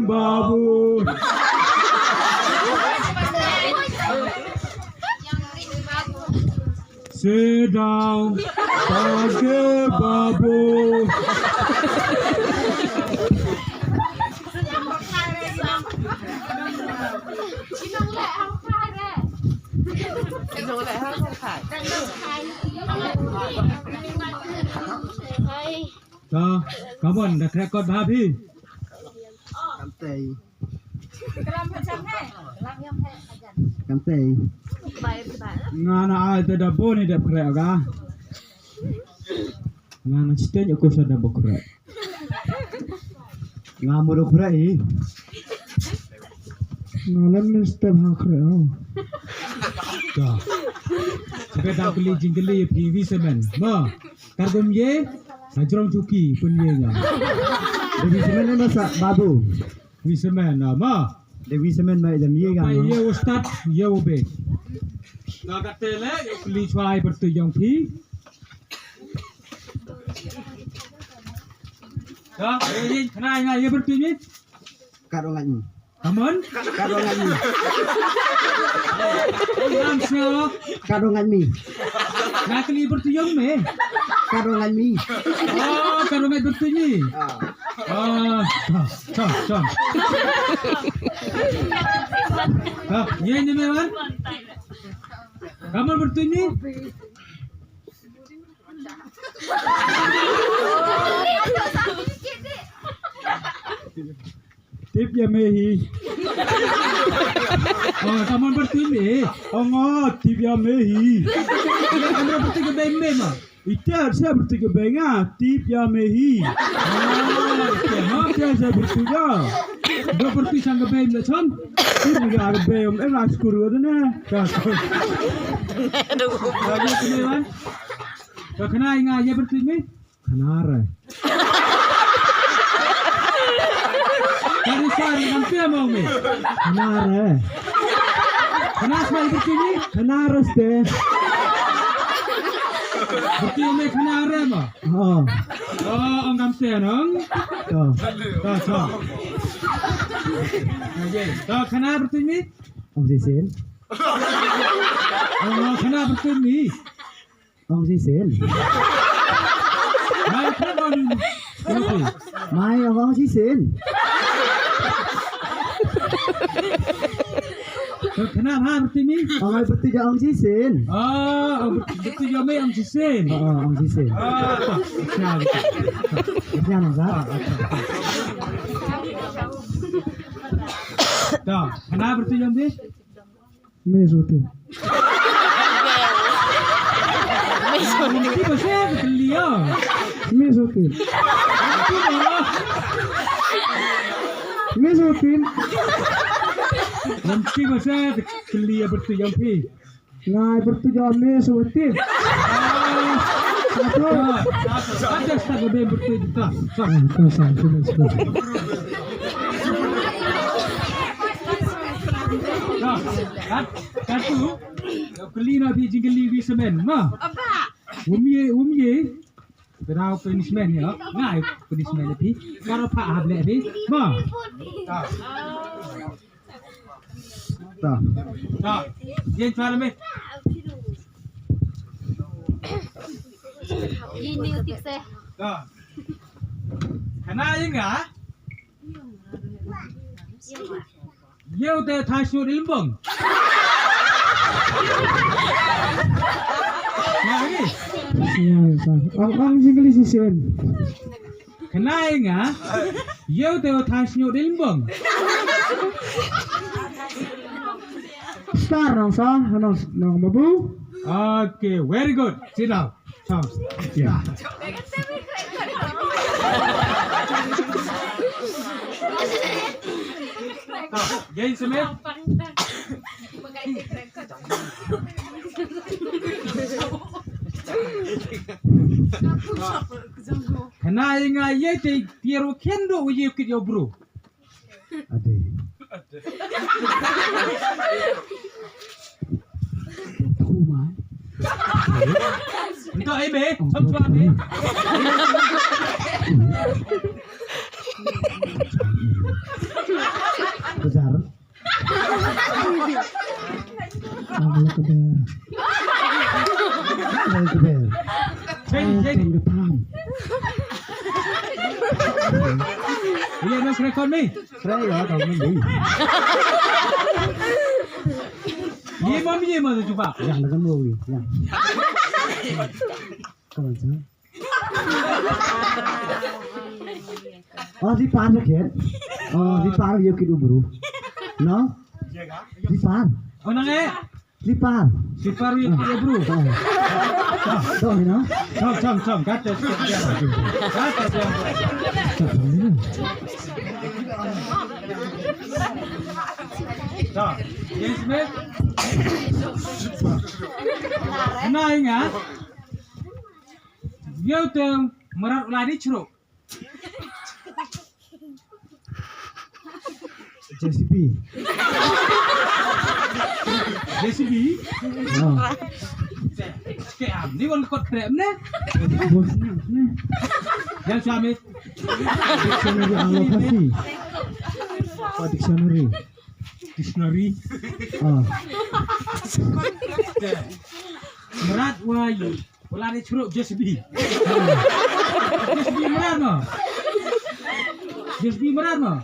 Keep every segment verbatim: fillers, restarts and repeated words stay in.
Babu. Sit down. Thank you, Babu. To, come on, da khreh kot bha phi. Kam tei. Kam tei. Nga na ai te da bun hi dep khreh ka. Nga na chiteng aku sa da bok khreh. Nga muru khreh hi. Nga lem ni step ha khreh, oh. Ka. Sebe da kuli jingkuli phi wi semen. Ma. Kar kum ye. Hajrong chuki pun ye nga. Wi semen na sa babu. Wi semen na ma. De wi semen ma jam ye ga. Ye u start ye u be. Ka kate le kuli chwai bertu jong phi. Ka ye ye khana nga ye bertu ni. Kat orang ni. Come on. Kat orang ni. Lam sio. Kat orang ni. Nga kali bertu jong me. Kat orang ni. Oh, kat orang bertu ni. Ah. Ah, chong, chong, chong. Ah, ye ni me wan. Kamu bertu ni. Tip ïa me hi. Oh, kamu bertu ni. Oh, ngo, tip ïa me hi. Ye, kamu bertu ke be me ma. Ite sa bertu ke be nga, tip ïa me hi. Ah, ite ha, ite sa bertu ïa. Do bertu sang ke be me chon. Tip ïa ke be me la skur wa ne. Ka. Ka ye kene wan. Ka khana nga ye bertu me. Khana re. Ka ni sa ni ngam pia mo me. Khana re. Khana sa bertu me. Khana re ste. Bertu me khana re mo. Oh. Oh, ong kam sen ong. To. To, to. Okay. To, khana bertu ni? Ong si sen. Oh, khana bertu ni? Ong si sen. Mai, khana bertu ni? Okay. Mai, ong si sen. Khana ha bertu ni? Ong ai bertu ja ong si sen. Ah, ong bertu ja me ong si sen. Oh, ong si sen. Ah, to. Khana bertu. Khana nang sa. To, khana bertu ja me. Me sotin. Me sotin. Ki ba se kli ya. Me sotin. Me sotin. Ki ba se kli ya bertu ja phi. Nga bertu ja me sotin. Satu. Ada satu be bertu ja. Satu. Katu, kali na phi jingkali wi semen ma. Umi, umi. Kena punishment ya. Ngai punishment phi. Karo pha hable phi. Ma. Ta. Ta. Yen chwa me. Yin ni tip se. Ta. Kana yin ga? Yeu te thashu rilbong. Ngai. Ong ong jingli sisen. Khana ïa nga, ïa u te u thang sñiuh dei lymbong. Star nong sa, nong, nong babu. Okay, very good. Sit down. Chong. Yeah. Jane Smith. Khana ïa nga ïa te tiar u khien do u ïa kit ïa u bru. Ade. Nto ai me, chom chwa me. Ala ka ber. Ala ka ber. Jai, jai. Ala ka ber. Iya, no record ni. Saya ya, kamu ni. Ye ma, ye ma tu cuba. Yang dengan mau ye. Yang. Kawan saya. Oh, di par na ket. Oh, di par yo ki dubru. No? Di par. Oh, nang eh. Di par. Di par yo ki dubru. Oh. Oh, no? Chom, chom, chom. Kata. Kata. Yes, ma'am. Na inga. Ïa uta u mrad u la dei chruh. J C B. J C B? Ah. Ke am ni wan kot krem ne? Bos ni, ni. Yang suami. Dictionary Anglo Khasi. Apa dictionary? Dictionary. Ah. Mrad wa ïa. Wala dei chruh J C B. J C B mrad mo. J C B mrad mo.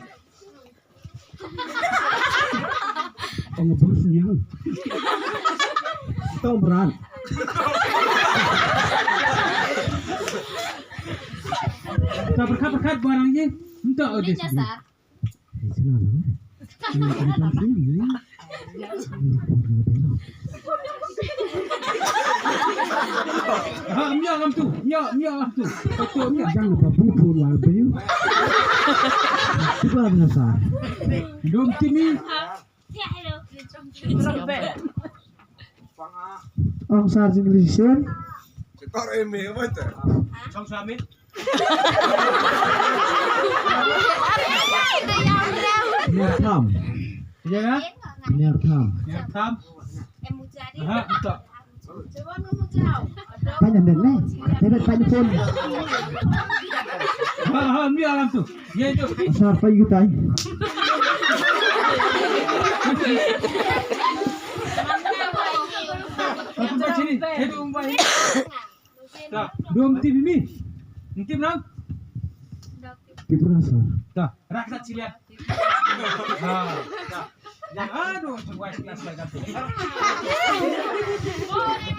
Ong bus nyang. Tong mrad. Ka berkat-berkat barang ye. Entah oh J C B. Ha, mia ngam tu, mia, mia ngam tu. Betul mia. Jangan lupa pupur lah, Bayu. Cuba biasa. Dum timi. Ong sar jingli sien. Sekor eme apa tu? Chong suami. Niar tham. Iya kan? Niar tham. Niar tham. Aha, betul. Tanya dan ni. Tanya tanya pun. Ha ha, ni alam tu. Ye tu. Asal apa itu tai? Apa sini? Ye tu umbai. Dah, dua mesti bini. Mesti menang. Tipu rasa. Dah, raksa cilian. Ha, dah. Yang aduh, sebuah kelas lagi.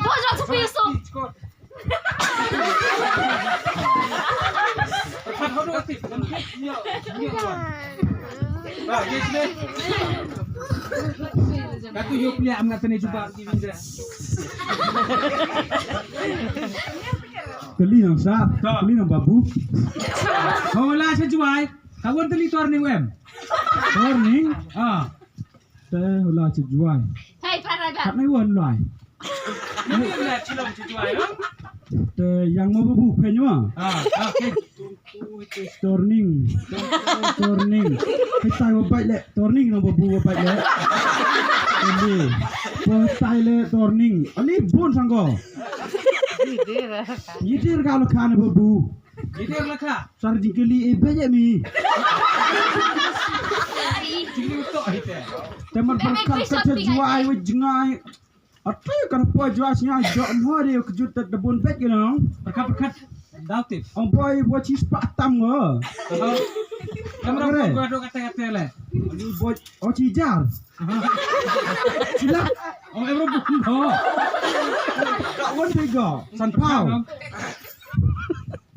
Bos, langsung besok. Katu yo plia am na tene juga. Kali nang sa, kali nang babu. Hola sa juai. Kawan teli tor ni wem. Tor ni. Ah. Te hola sa juai. Hai para ba. Kat ni wan lai. Te yang mo babu pen yo. Ah, okay. Turning. Turning. Kita mo bai le. Turning no babu mo bai le. Ini. Postai le turning. Ani bun sanggo. Yidir ka lo kan babu. Yidir la ka. Sar jingkali e bai mi. Jingkali to ai te. Te mar berkat ka juai wa jingai. Atu kan poi jua sñiaw jok mo de kejut te debun pet ki nong. Perkat perkat. Dau tip. Ong poi bo chi spak tam ngo. Kamera poi gua dok kata kata le. Ni bo o chi jar. Sila. Ong em ro buk ngo. Ka wan te go. San pau.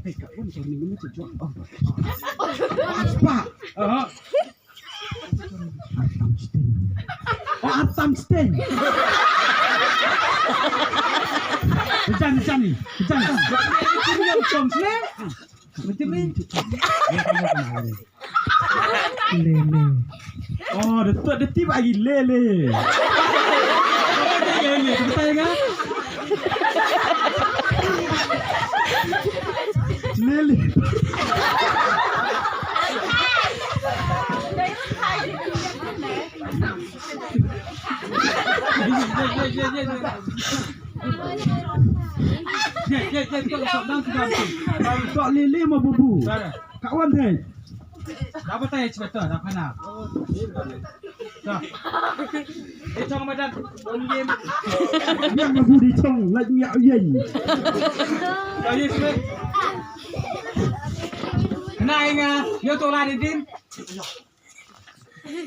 Hei ka wan te ni mo chi jok. Spak. Aha. Artam Sting. Oh, Artam Sting. Jan, jan ni, jan. Macam ni, macam ni. Macam ni. Lele. Oh, dia tu, dia tiba lagi lele. Lele, betul kan? Lele. Tok lili mo bubu. Ka wan dei. Dapat tanya cerita, dapat nak. Ka. Eh, chong madan. Om yem. Yang ma bu di chong, lait nyak yeng. Ka, yes, me. Na, inga, yo to la di din.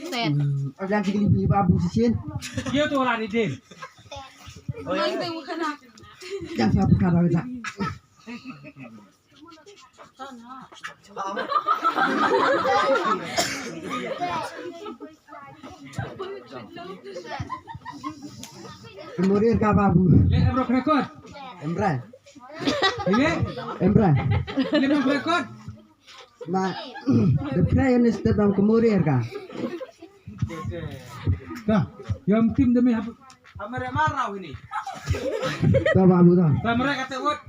Set. Abiang kili bi babu sisin. Yo to la di din. Yang sa bukan ada. Kemudian ka babu. Le, Emro Krekot. Emran. Ile? Emran. Ile Emro Krekot. Ma, the prayer is that I'm kemudian ka. Ka, yom tim demi hap-, hamere marau ini. Ta babu ta. Ka mere kata wot.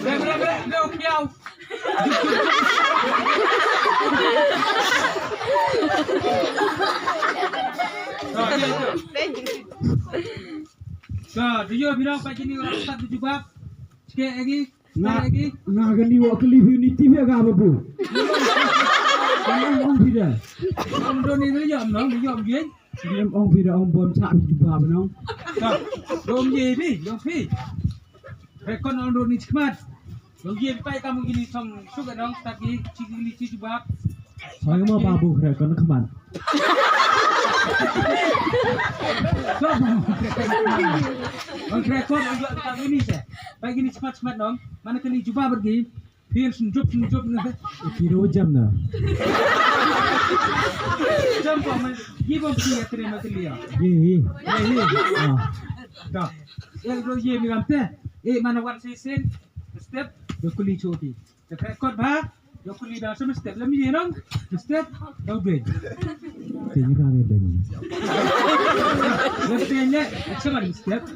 Ka mere, mere, no, kiau. Ka, dia tu. Ka, dia bilang pagi ni orang start tu jubab. Sikit lagi. Nga, nga kani wa kali view ni T V ga babu. Nga ong phi da. Ong don ni ni yom no, ni yom ye. Ni ong phi da ong bom cha phi ba no. Ka, dom ye ni, dom phi. Rekon ong don ni chmat. Dom ye pai kam ni song suka dong, tapi cik ni cik ba. Saya mau babu kre kan keman. Bang kre kon juga tak ini saya. Bagi ni cepat-cepat dong. Mana kena jubab pergi. Pil senjup senjup ni. Kira jam dah. Jam kau mana? Ye bom kiri terima kiri ya. Ye ye. Ye ye. Ah. Dah. Ye lo ye mi ramte. Eh, mana wan sisin. Step. Yo kuli choti. Te kre kot ba, yo kuli da sem step lem ye nong, step, da u beng. Te ni ka ngi beng. Lem te ne, se man step.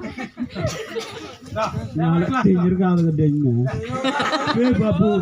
Da, na te ni ka ngi beng ne. Ke babu.